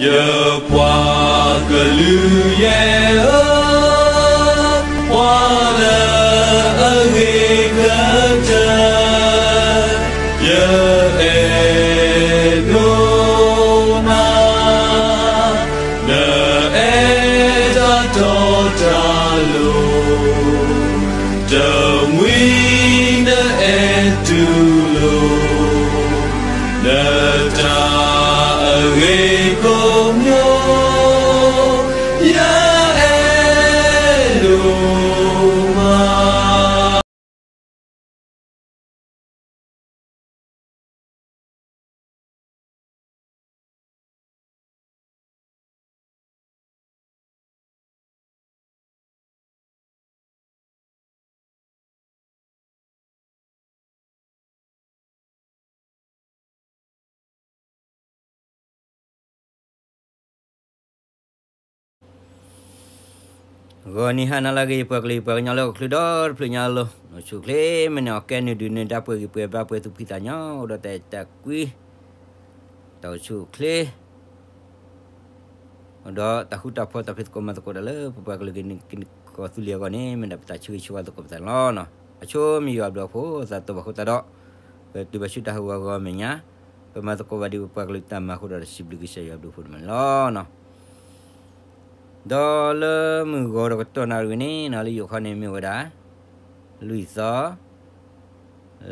ယပှၤကလုာ်ယဲၢ်ဧၢ, ပှၤလၢအဂ့ၤကတၢၢ်, ယအဲၣ်ဒိးနၤ, နအဲၣ်တၢ်တီတၢ်လိၤ, တမှံၤနအဲၣ်တူၢ်လိာ် နတၢ်အဂ့ၤကိးမံၤ, ယအဲၣ်ဒိးမး. ဂီၤနံၤဟါနၤလၢအဂ့ၤ ယပှၤကလုာ်ယပှၤကညီလၢဟီၣ်ခိၣ်ချၢဒီတဖျၢၣ်ညါလီၤ. အိၣ်ဆူၣ်အိၣ်ချ့ မ့ၢ်န့ၢ်အီၤကဲနုာ်ဒုးနုာ်ဒါ ပှဲၤဂံၢ်ပှဲၤဘါ ပှဲၤသူၣ်ဖှံသးညီ အိၣ်ဒီးတၢ်အဲၣ်တၢ်ကွံ တၢ်အိၣ်ဆူၣ်အိၣ်ချ့ ဒီးတၢ်ဃူတၢ်ဖိး တၢ်ဖံးသကိးမၤသကိးတၢ်လၢ ပပှၤကလုာ်ကညီကီၢ်သူလ့ၤအဂီၢ်န့ၣ် မ့ၢ်ဒၣ်ပတၢ်ဆၢဂ့ၤဆၢဝါသကိးပသးန့ၣ်လီၤ. အဆိမ့ၢ်ယွၤအဘျုးအဖှိၣ် သးတဘၣ်အဃိသတးဒီး ပတုၤဘၣ်ဆူတၢ်ဟးဂီၤအဂီၢ်အမဲာ်ညါ ပမၤသကိးဘၣ်ဒံးပပှၤကလုာ်တၢ်မၤအဃိဒီး စံးဘျုးကစၢ်ယွၤအဘျုးအဖှိၣ်န့ၣ်လီၤ. ဒီးလၢမုၢ်ဂီၤဒီးကတီၢ်နၣ်ရံၣ်ဝဲန့ၣ် လၢယိၤခီန့ၣ်မ့ၢ်ဝဲဒၣ် လွံၢ်သီ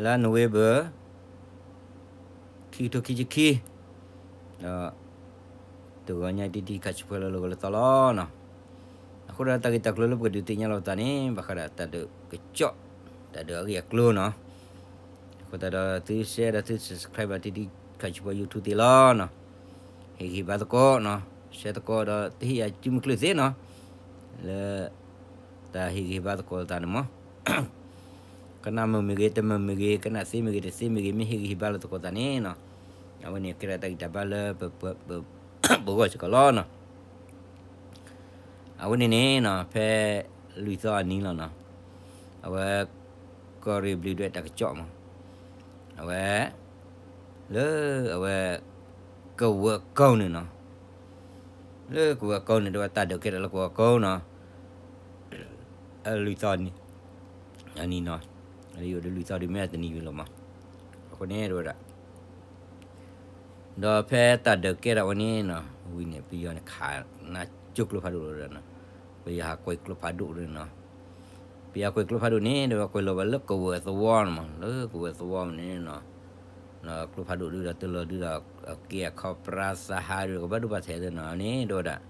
လါနိၣ်ဝ့ဘၢၣ် ခံကထိခံဆံခံ ဒီး တဂီၤညါတံၢ်တံၢ်ခါဆူၣ်ဖဲလၢလီၤဂီၤလၢသီလီၤ. အဃိဒီးတၢ်ဂ့ၢ်တၢ်ကျိၤလၢပကဒုးသ့ၣ်ညါလီၤပသးန့ၣ် ဘၣ်ဃးဒီးတၢ်ဒုးကစီၣ် တၢ်ဒုးအဂ့ၢ်အကျိၤနီၤ. အဃိသတးဒီးသု share ဒီးသု subscribe ဘၣ်တံၢ်တံၢ်ခါဆူၣ်ဖဲ YouTube သ့ၣ်လီၤ. ဟ့ၣ်ဂံၢ်ဘါသကိးနီၤ share သကိးဒီးသုဟ့ၣ်ယၤစုမုၢ်ကျၢၢ်သ့နီၤ လၢ တၢ်ဟ့ၣ်ဂံၢ်ဟ့ၣ်ဘါသကိးသးန့ၣ်မး ကနၣ်မုာ်မ့ၢ်ဂ့ၤ တမုာ်မ့ၢ်ဂ့ၤ ကနၣ်သ့မ့ၢ်ဂ့ၤ တသ့မ့ၢ်ဂ့ၤ မ့ၢ်ဟ့ၣ်ဂံၢ်ဟ့ၣ်ဘါလိာ်သကိးသးန့ၣ်နီၤ အဝဲန့ၣ်ကဲထီၣ်တၢ်ဂံၢ်တၢ်ဘါလၢ ပဂီၢ်စ့ၢ်ကီးလီၤနီၤ. အဝဲန့ၣ်န့ၣ်နီၤ ဖဲလွံၢ်သီအနံၤလီၤနီၤ အဝဲ ကီၢ်ရ့ၣ်ဘျံးဒွဲၣ်တၢ်ကစီၣ်မး အဝဲ လၢအဝဲ ကဝၢၤကီၢ်န့ၣ်နီၤ လၢကဝၢၤကီၢ်န့ၣ် တဲဝဲတၢ်ဒုးကဲထီၣ်လၢကဝၢၤကီၢ်နီၤ လွံၢ်သီန့ၣ် အနံၤနီၤ လၢယအိၣ်ဒီးလွံၢ်သီဒုးမ့ၢ်တနံၤဝံၤလီၤမး အဃိန့ၣ်တဲဝဲဒၣ် ဒီးဖဲတၢ်ဒုးကဲထီၣ်ဝဲန့ၣ်နီၤ ဝံၤန့ၣ် ပယီၤန့ၣ်ခးနၢ်ကၠိကျိဖးဒိၣ်လီၤဒီးနီၤ ပယီၤဟးကွံာ်ကျိဖးဒိၣ်ဒုးနီၤ ပယီၤကွံာ်ကျိဖးဒိၣ်န့ၣ် တဲဝဲကွံာ်လီၤဝဲလၢကဝၢၤသဝီန့ၣ်မး လၢကဝၢၤသဝီန့ၣ်နီၤ ကျိဖးဒိၣ်ဒုးဒီးတလီၤဒုးဒီး အက့အခီပရၢသးဟးဒုး ကဘၣ်ဒိဘၣ်ထံးသ့နီၤန့ၣ် တဲဝဲဒၣ်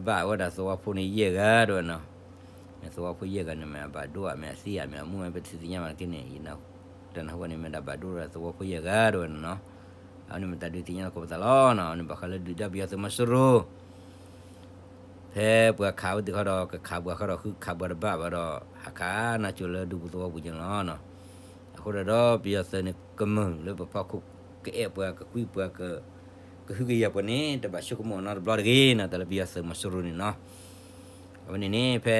ဘၣ်ဝဲဒၣ်သဝီဖိန့ၣ်ယဲၢ်ဂၤ တဲဝဲနီၤ မ့ၢ်သဝီဖိယဲၢ်ဂၤန့ၣ် မ့ၢ်အဘၣ်ဒိဧါ မ့ၢ်အသံဧါ မ့ၢ်အမူဧါ ပတသ့ၣ်ညါဘၣ်နာ်က့န့ၣ် တၢ်နၢ်ဟူန့ၣ် မ့ၢ်ဒၣ်ဘၣ်ဒိဒီးသဝီဖိယဲၢ်ဂၤ တဲဝဲနီၤ အဝဲန့ၣ်မ့ၢ်တၢ်ဒုးသ့ၣ်ညါသကိးပသးလီၤနီၤ အဝဲန့ၣ်ဘၣ်ဃးလၢဒုၣ်ဒါပယီၤသုးမီၤစိရိၤ ဖဲပှၤခးဝဲသ့ၣ်ခီဒီး ကခးပှၤခီဒီး ဃုခးပှၤတဘၣ်ဘၣ်ဒီး ဟးခးနၢ်ကၠိလၢဒူပူၤသဝီပူၤက့ၤလီၤနီၤ အဃိဒီး ပယီၤသုးန့ၣ်ကမုာ်လၢပဖီခိၣ် ကအဲၣ်ပှၤ ကကွံပှၤ ကဟုကယာ်ပှၤန့ၣ် တဘၣ်ဆိကမိၣ်အီၤနီတဘျီတဂ့ၤနီၤ တၢ်လၢပယီၤသုးမီၤစိရိၤန့ၣ်နီၤ အဝဲန့ၣ်န့ၣ် ဖဲ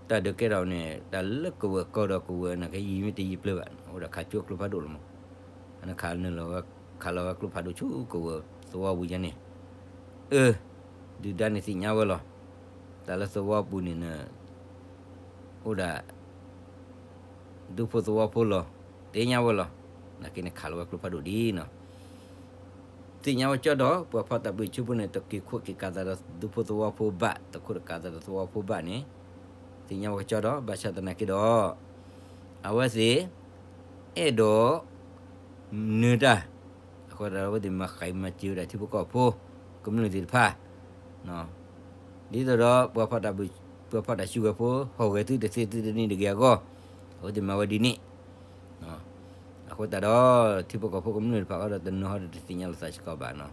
တၢ်ဒုးကဲထီၣ်န့ၣ် တၢ်လၢကဝၢၤကီၢ်ဒီးကဝၢၤနာ်က့ ယံာ်မ့ၢ်တယံာ်ပျၢၤဘၣ် အိၣ်ဒီးခးကၠိကျိဖးဒိၣ်လီၤမး အန့ၣ်ခးနုာ်လီၤဝဲ ခးလီၤဝဲကျိဖးဒိၣ်ဆူကဝၢၤသဝီပူၤယါန့ၣ် အၢ ဒုၣ်ဒါန့ၣ်သ့ၣ်ညါဝဲလီၤ တၢ်လၢသဝီပူၤန့ၣ် အိၣ်ဒၣ် ဒူဖိသဝီဖိလီၤ သ့ၣ်ညါဝဲလီၤ နာ်က့န့ၣ်ခးလီၤဝဲကျိဖးဒိၣ်ဒ်နီၤ သ့ၣ်ညါဝဲကၠီဒီး ပှၤဖီၣ်တၢ်ဘုးဆူဖိန့ၣ် တက့ၤခိးက့ၤကးသးဒီးဒူဖိသဝီဖိဘၣ် တခိးတကးသးဒီးသဝီဖိဘၣ်န့ၣ် သ့ၣ်ညါဝဲကၠီဒီး ဘၣ်ဆၣ်သနာ်က့ဒီး အဝဲသ့ၣ် အဲၣ်ဒိး နၢၤတၢ် အဃိသတးဒီး အဝဲသ့ၣ်မၤဃံးမၤစၢၤဝဲဒၣ်ထံဖိကီၢ်ဖိ ကမျၢၢ်သ့ၣ်တဖၣ် ဒ်သိးဒီး ပှၤဖီၣ်တၢ်ဘုးဆူဝဲဖိ ဟီၣ်ဂဲၤသုတသ့သုတန့ၢ်တဂ့ၤအဂီၢ် အဝဲသ့ၣ်မၤဝဲဒ်န့ၣ် အဃိသတးဒီး ထံဖိကီၢ်ဖိကမျၢၢ်တဖၣ်ဃီဒီး တနီၤဃီဒီးတသ့ၣ်ညါလိာ်သးစ့ၢ်ကီးဘၣ်နီၤ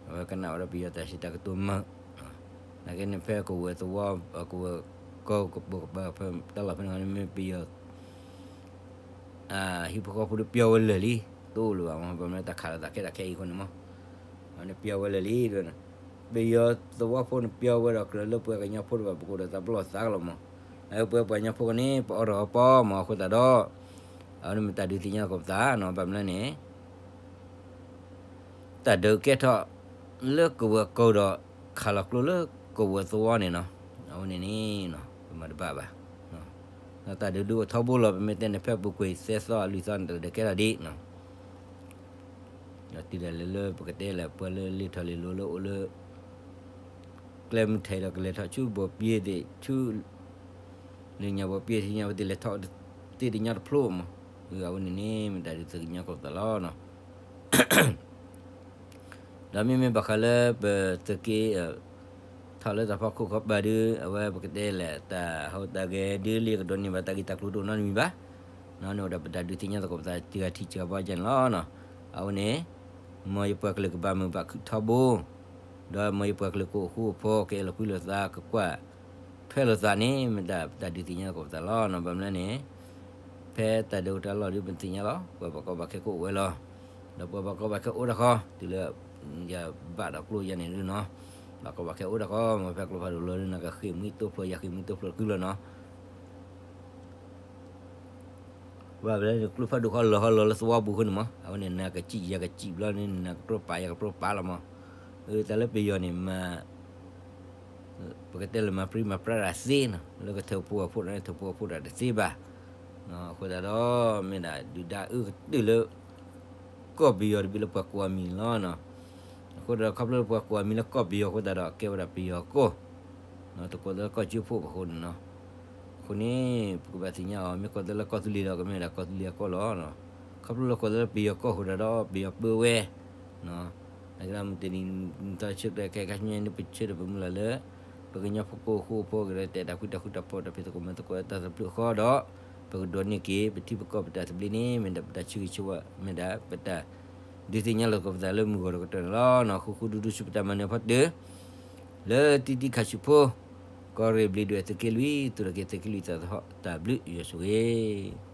အဝဲကနၣ်ဝဲဒီးပယီၤတၢ်စံးတၢ်ကတိၤမုာ် နာ်က့န့ၣ်ဖဲကဝၢၤသဝီ ကဝၢၤကီၢ်ကဘိးကပၤဖဲတၢ်လီၢ်ဖဲန့ၣ်မ့ၢ်ပယီၤ ဟံၣ်ဖိဃီဖိဒီးပျီဝဲလၢာ်လံ တအိၣ်လၢၤဘၣ်မး ဘၣ်မနုၤတၢ်ခးလိာ်သးခဲဒၣ်ခဲအံၤအဃိန့ၣ်မး အဝဲန့ၣ်ပျီဝဲလၢာ်လံ ပယီၤသဝီဖိန့ၣ်ပျီဝဲဒီးကြၢးလၢပှၤကညီဖိတဘၣ် ပကအိၣ်ဒီးသးပလီၢ်သးကလီၢ်မး အပှၤပှၤကညီဖိန့ၣ် ပအီၣ်တၢ်အီပီမး အဃိသတးဒီး အဝဲန့ၣ်မ့ၢ်တၢ်ဒုးသ့ၣ်ညါသကိးပသးနီၤ ဘၣ်မနုၤလဲၣ်န့ၣ် တၢ်ဒုးကဲထီၣ်လၢကဝီၤကိဒီး ခးလီၤကျိလၢကဝီၤသဝီန့ၣ်နီၤ, အဝဲန့ၣ်န့ၣ် ပမၤတဘၣ်ဘၣ်. ဒီးတၢ်ဒုးဒုးအိၣ်ထီဘိလီၤ, ပမ့ၢ်တဲန့ၣ် ဖဲအပူၤကွံာ်သၢသီလွံၢ်သီန့ၣ် တၢ်ဒုးကဲထီၣ်ဒံးနီၤ. ဒီးတုၤဒၣ်လဲာ်လၢပကတဲလၢပှၤလၢလ့ထီၣ်လ့လိၤလၢအိၣ်လၢ ကျဲမုၢ်ထဲးဒီးကလဲၤထီၣ်ဆူဘိးပှ့ၤသ့ၣ်ဆူ လၢညါဘိးပှ့ၤထံညါဝဲသ့ၣ်လဲၤထီၣ်သ့ၣ်တညီတဖျိမး, အဝဲန့ၣ်န့ၣ် မ့ၢ်တၢ်ဒုးသ့ၣ်ညါကီၢ်ပသးလီၤနီၤ. ဒီးမ့မ့ၢ်ဘၣ်ဃးလၢပသုးက့ ထီၣ်လၢတၢ်ဖီခိၣ်ခီပၤဒုး အဝဲပကတဲလဲၣ် တၢ်ဟူးတၢ်ဂဲၤဒုးလံ ကဒိးန့ၢ်ဘၣ်တၢ်ဂ့ၢ်တၢ်ကျိၤတအိၣ်နီတမံၤဘၣ်. န့ၣ်အိၣ်ဒီးပတၢ်ဒုးသ့ၣ်ညါသကိးပသး စှၤထံစှၤဘီယဲန့ၣ်လီၤ. အဝဲန့ၣ် မ်ယပှၤကလုာ်ကဘၣ်မုာ်ဘၣ်ခုၣ်ထီဘိ, ဒီးမ်ယပှၤကလုာ်ကအိၣ်ဃူအိၣ်ဖိး ကအဲၣ်လိာ်ကွံလိာ်သး ကကွၢ်ထွဲလိာ်သးန့ၣ် မ့ၢ်ဒၣ်ပတၢ်ဒုးသ့ၣ်ညါသကိးပသးလီၤ. ဘၣ်မနုၤလဲၣ်န့ၣ် ဖဲတၢ်ဒုးအိၣ်တၢ်လီၢ်ဒုး ပသ့ၣ်ညါလီၤ ပှၤဘၣ်ကီဘၣ်ခဲကအိၣ်ဝဲလီၤ. ဒီးပှၤဘၣ်ကီဘၣ်ခဲအိၣ်တခီ တုၤလၢ ယဘၣ်ဒီးကျိယဲန့ၣ်ဒုးနီၤ, ဘၣ်ကီဘၣ်ခဲအိၣ်တခီ မ့ၢ်ဖဲကျိဖးဒိၣ်လီၤဒုး နကဃ့ၢ်မှံသိဖျိ ယဃ့ၢ်မှံသိဖျိတကုလီၤနီၤ. ဘၣ်မနုၤလဲၣ်န့ၣ် ကျိဖးဒိၣ်ဃီလီၤဃီလီၤလၢသဝီပူၤဃိန့ၣ်မး အဝဲန့ၣ် နကစံၣ်ယကစံၣ်ဘျီန့ၣ် နကတြီပာ်ယကတြီပာ်လီၤမး. တၢ်လၢပယီၤန့ၣ်မး ပကတဲလၢမၤပြံမၤပြါတၢ်သ့နီၤ, လၢကထၢၣ်ဖိအဖိးတၢ်န့ၣ် ထၢၣ်ဖိအဖိးတၢ်တသ့ဘၣ်. အဃိသတးဒီး မ့ၢ်ဒၣ်ဒုၣ်ဒါအုၣ်ကတၢၢ်လၢ ကီၢ်ပယီၤတဘ့ၣ်လၢပှၤကိးအမံၤန့ၣ်လီၤ. အဃိသတးဒီး ခီဖျိလၢပှၤကိးအမံၤလၢကီၢ်ပယီၤအဃိသတးဒီး ကဲဝဲဒၣ်ပယီၤကီၢ် သကိးသးလၢကီၢ်ကၠိဖိပဃိန့ၣ်နီၤ. အဃိန့ၣ် ပကဘၣ်သ့ၣ်ညါအီၤ မ့ၢ်ကိးသးလၢကီၢ်သူလ့ၤဒီး ကမ့ၢ်ဒၣ်ကီၢ်သူလ့ၤအကီၢ်လီၤ. ခီဖျိလၢကိးသးလၢပယီၤကီၢ်အဃိသတးဒီး ပယီၤပၢဝဲ အကမုၢ်တနံၤ နသီဆၢကတီၢ်ခဲခါဆူညါန့ၣ် ပဆၢထၢၣ်ပမုၢ်လၢ်လၢ ပကညီဖိကအိၣ်ဃူအိၣ်ဖိးက့ၤဒီး တဲတၢ်ဃူတၢ်ဖိးတၢ်ဖံးသကိးမၤသကိးတၢ်သဘျုးဃီဒီး ပကဒိးန့ၢ်က့ၤ ပထံပကီၢ်ပတၢ်သဘျ့န့ၣ် မ့ၢ်ဒၣ်ပတၢ်ဆၢဂ့ၤဆၢဝါ မ့ၢ်ဒၣ်ပတၢ်ဒုးသ့ၣ်ညါလိာ်သကိးပသးလၢမုၢ်ဂီၤတကတီၢ်န့ၣ်လီၤ. ဃူဃူဒူဒူဆူပတၢ်မၤနၢၤဖီတၢၢ် လၢတံတံခါဆူဖိ ကီၢ်ရ့ၣ်ဘျံးဒွဲၣ်သုးက့လွံၢ် သူၣ်ထီၣ်က့ၤသုးက့လွံၢ်သးသဟီၣ်တၢ်ဘျုးယွၤဆိၣ်ဂ့ၤ